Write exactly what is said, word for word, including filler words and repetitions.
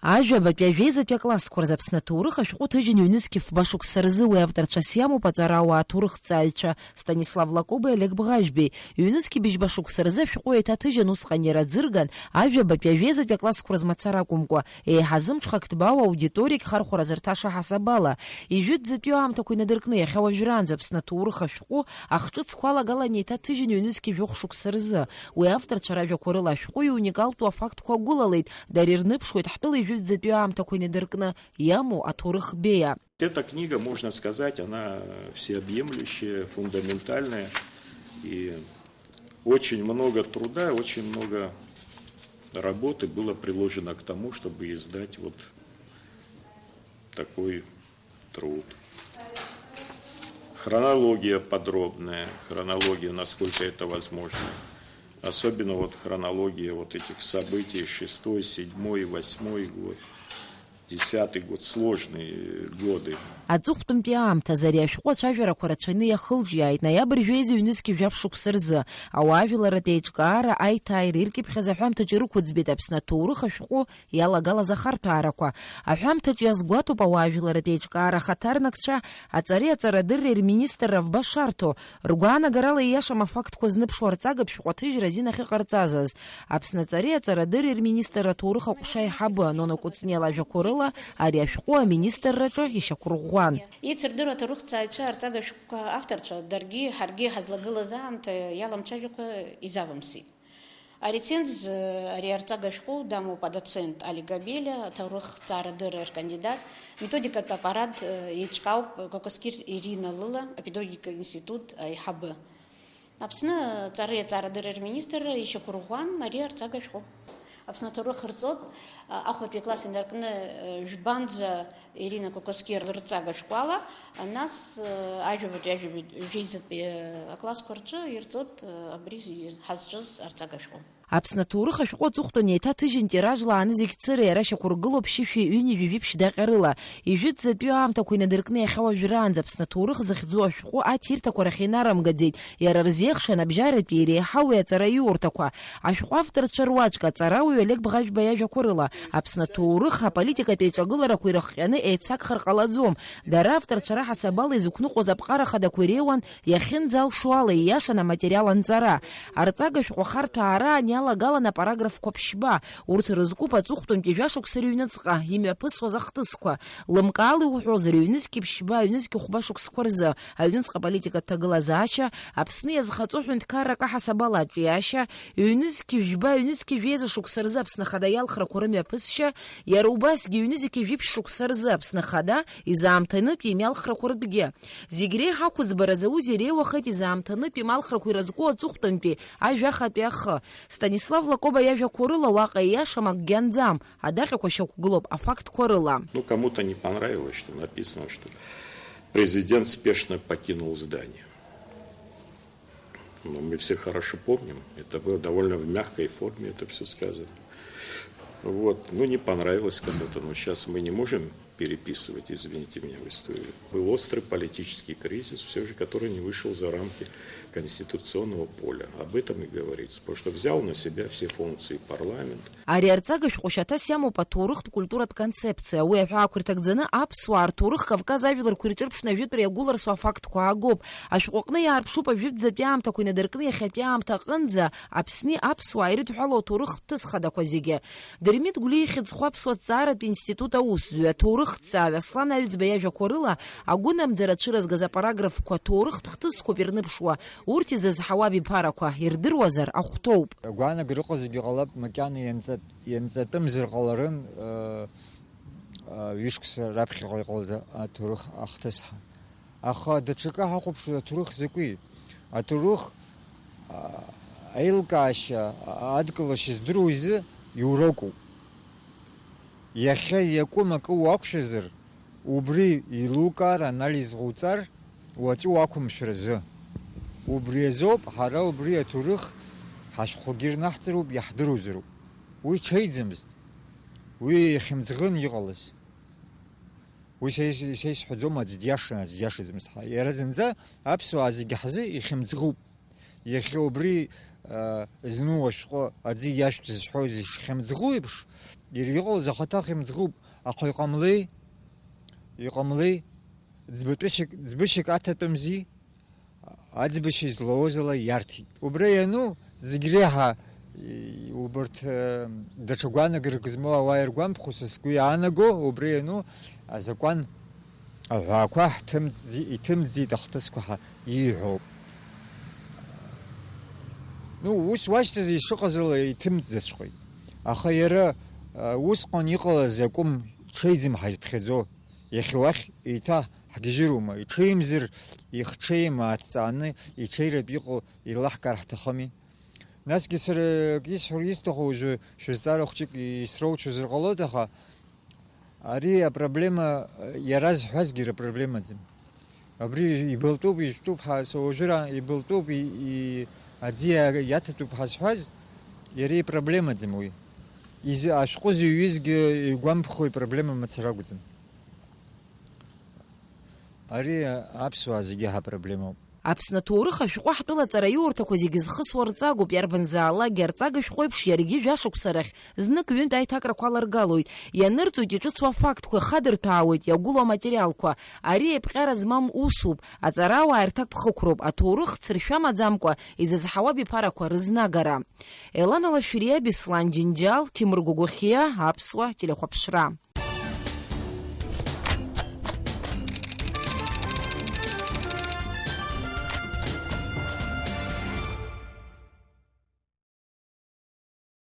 Ажәабатәи ажәеизатәи аклассқәа рзы Аԥсны аҭоурых ашәҟәы ҭыжьын ҩнызқь фба шықәса рзы. Уи авторцәас иамоуп аҵарауаа аҭоурыхҭҵааҩцәа Станислав Лакобеи Олег Бӷажәбеи. Ҩнызқь быжьба шықәса рзы ашәҟәы еиҭаҭыжьын, усҟан иара аӡырган, ажәабатәи ажәеизатәи аклассқәа рзы мацара акәымкәа, еиҳа зымҽхак ҭбаау аудиториак хархәара зырҭаша ҳасабала. Ижәытәӡатәиу аамҭақәа инадыркны иахьа уажәраанӡа Аԥсны аҭоурых ашәҟәы ахҿыцқәа алагалан еиҭаҭыжьын ҩнызқь жәохә шықәса рзы. Уи авторцәа ражәақәа рыла ашәҟәы иуникалтәу афактқәа агәылалеит, дара ирныԥшуеит ҳтәыла ижәытәӡатәиу аамҭақәа инадыркны иамоу аҭоурых беиа. Эта книга, можно сказать, она всеобъемлющая, фундаментальная, и очень много труда, очень много работы было приложено к тому, чтобы издать вот такой труд. Хронология подробная, хронология, насколько это возможно. Особенно вот хронология вот этих событий, шестой, седьмой, восьмой год, десятый год, сложные годы. Аҵыхәтәантәи аамҭазы ари ашәҟәы ацәажәарақәа рацәаны иахылҿиааит ноиабр жәеиза ҩнызқь жәаф шықәса рзы. Ауаажәларратә еиҿкаара аиҭааира иркьыԥхьаз аҳәамҭаҿ ирықәыӡбеит Аԥсны аҭоурых ашәҟәы иалагалаз ахарҭәаарақәа. Аҳәамҭаҿ иазгәаҭоуп ауаажәларратә еиҿкаара ахаҭарнакцәа аҵареи аҵарадырреи рминистрра афба шарҭо, ргәаанагарала ииашам афактқәа зныԥшуа арҵагатә шәҟәы аҭыжьра азин ахьыҟарҵазаз. Аԥсны аҵареи аҵарадырреи рминистрра аҭоурых аҟәша аиҳабы Нона Кәыҵниа лажәақәа рыла ари ашәҟәы аминистрраҿы ишьақәырӷәӷәан. Еицырдыруа аҭоурыхҭҵааҩцәа арҵага шәҟәқәа авторцәа даргьы ҳаргьы ҳазлагылаз аамҭа иаламцәажәакәа изавымсит. Ареценз, э, ари арҵага шәҟәы дамоуп адоцент Али Габелиа, аҭоурых ҭҵаарадырра ркандидат, методикатә аппарат, э, еиҿкаауп Кокоскир Ирина лыла, апедагогика институт аиҳабы. Аԥсны аҵареи аҵаарадырреи рминистрра ишьақәырӷәӷәан ари арҵага шәҟәы. Аԥсны аҭоурых рҵот, а, ахәбатәи акласс инаркны, э, жәбанӡа Ирина Кокоскир лырҵага шәҟәала, нас, э, ажәабатәи, ажәабатәи, жәеизатәи, э, аклассқәа рҿы ирҵот, э, абри зи-, ҳазҿыз арҵага шәҟәы. Аԥсны аҭоурых ашәҟәы аҵыхәтәан еиҭаҭыжьын тиражла ааны зегь цыра иара шьақәыргылоуп шьышәи ҩынҩажәи жәиԥшь даҟьа рыла. Ижәытәӡатәиу аамҭақәа инадыркны иахьа уажәраанӡа Аԥсны аҭоурых захьӡу ашәҟәы аҭирҭақәа рахь инарымгаӡеит, иара рзеихшан абжьаратәи иреиҳау уи аҵараиурҭақәа. Ашәҟәы авторцәа руаӡәк, аҵарауаҩ Олег Бӷажәба иажәақәа рыла, Аԥсны аҭоурых аполитикатә еиҿагыларақәа ирыхҟьаны еицагхар ҟалаӡом. Дара авторцәа раҳасабала изықәныҟәоз аԥҟара хадақәа иреиуан, иахьынӡалшо ала ииашан аматериал анҵара. Арҵага шәҟәы ахарҭәаара аан иалагалан апараграфқәа ԥшьба. Урҭ рызкуп аҵыхәтәантәи жәашықәса рыҩныҵҟа имҩаԥысуаз ахҭысқәа. Лымкаала иуҳәозар, ҩнызқь ԥшьба, ҩнызқь хәба шықәсқәа рзы аҩныҵҟа политикатә ҭагылазаашьа, Аԥсны иазхаҵо ҳәынҭқаррак аҳасабала аҿиашьа, ҩнызқь жәба, ҩнызқь жәеиза шықәса рзы Аԥсны Ахада иалхрақәа рымҩаԥысшьа, иара убасгьы ҩнызқь жәиԥшь шықәса рзы Аԥсны Ахада изаамҭанытә имҩалхрақәа ртәгьы. Зегь реиҳа ақәыӡбара зауз иреиуахеит изаамҭанытә ималхрақәа ирызку аҵыхәтәантәи ажәахатәи ахы. Станислав Лакоба иажәақәа рыла, уаҟа ииашам, акгьы анӡам, адаҟьақәа шьақәгылоуп афактқәа рыла. Ну, кому-то не понравилось, что написано, что президент спешно покинул здание. Ну, мы все хорошо помним, это было довольно в мягкой форме, это все сказано. Вот. Ну, не понравилось кому-то, но сейчас мы не можем переписывать, извините меня, в историю. Был острый политический кризис, все же, который не вышел за рамки конституционного поля. Об этом и говорится, потому что взял на себя все функции парламент. Ари арҵага шәҟәы шьаҭас иамоуп аҭоурыхтә культуратә концепциа. Уи аҳәаақәа ирҭагӡаны аԥсуаа рҭоурых Кавказ ажәларқәа ирҿырԥшны ажәытәра иагәыларсуа афактқәа аагоуп. Ашәҟәы аҟны иаарԥшуп ажәытәӡатәи аамҭақәа инадыркны иахьатәи аамҭа аҟынӡа Аԥсни аԥсуааи ирыдҳәалоу аҭоурыхтә ҭысхадақәа зегьы. Дырмит Гәлиа ихьӡ зху аԥсуа ҭҵааратә институт аусзуҩы, аҭоурыхҭҵааҩ Аслан Аҩӡба иажәақәа рыла, агәынамӡара цәырызгаз апараграфқәа ҭоурыхтә хҭысқәоуп ирныԥшуа, урҭ изызҳауа абиԥарақәа ирдыруазар ахәҭоуп. Агәаанагара ыҟазаргьы ҟалап, макьана ианҵа-, ианҵатәымзар ҟаларын, ыы, ыы, ҩышықәса раԥхьаҟа иҟалаз аҭоурых ахҭысҳа. Аха даҽакы ҳахәаԥшуа аҭоурых закәи? Аҭоурых, а, аилкаашьа, а, адкылашьа здыруа изы иурокуп. Иахьа иакәым акы уақәшәазар, убри еилукаар, анализ ҟауҵар, уаҵәы уақәымшәар азы. Убри азоуп ҳара убри аҭоурых ҳашәҟәқәагьы ирнаҳҵароуп, иаҳдыруазароуп. Уи ҽеиӡамызт. Уи ихьымӡӷын иҟалаз. Уи са ис-, са исҳәаӡом, аӡә диашан, аӡә диашаӡамызт ҳәа. Иара зынӡа аԥсуаа зегьы ҳзы ихьымӡӷуп. Иахьа убри, Зны уашәҟәы аӡы иашәҭ зҳәоз ишхьымӡӷу еиԥш, иара иҟалаз ахаҭа хьымӡӷуп, аха иҟамлеи, иҟамлеи, ӡбатәышьак, ӡбышьак аҭатәымзи, аӡбашьа излауаз ала иарҭеит. Убра иану, зегь реиҳа, и-, убарҭ, э, даҽа гәаанагарак змоу ауаа иргәамԥхо са сгәы иаанаго, убра иану, азакәан аҳәаақәа ҳҭымҵзи-, иҭымҵӡеит ахҭысқәа ҳа ииҳәоуп. Ну, ус уашьҭаз ишыҟаз ала иҭымҵӡаҵәҟьеит. Аха иара, э, усҟан иҟалаз акәым, ҽеиӡам ҳаизԥхьаӡо. Иахьа уахь еиҭа ҳгьежьыроума, иҽеимзар, ихҽеим ааҭҵааны, иҽеиратә иҟоу еилаҳкаар ҳҭахыми? Насгьы сара акы исҳәар исҭаху уажәы шәызҵаара хәҷык исроуцәозар ҟалоит, аха ари апроблема, иара зҳәазгьы рпроблемаӡам. Абри ибылтәуп, ижәтәуп, ҳа, са уажәыра ибылтәуп, и, и, аӡы иа-, иаҭатәуп ҳазҳәаз, иара ипроблемаӡам уи. Изы-, ашәҟәы зыҩызгьы игәамԥхо ипроблема мацара акәӡам. Ари аԥсуаа зегьы ҳапроблемоуп. Аԥсны аҭоурых ашәҟәы ҳтәыла аҵараиурҭақәа зегьы зхысуа рҵагоуп, иарбанзаалакгьы арҵага шәҟәеиԥш иаргьы жәа-шықәса рахь знык-ҩынтә аиҭакрақәа аларгалоит, ианырҵоит иҿыцу афактқәа, ихадырҭәаауеит иагәылоу аматериалқәа. Ари еиԥҟьара змам усуп, аҵарауаа ирҭакԥхықәроуп, аҭоурых цыршәа маӡамкәа изызҳауа абиԥарақәа рызнагара. Елана Лашәриа, Беслан Џьынџьал, Ҭемыр Гогохиа, Аԥсуа телехәаԥшра.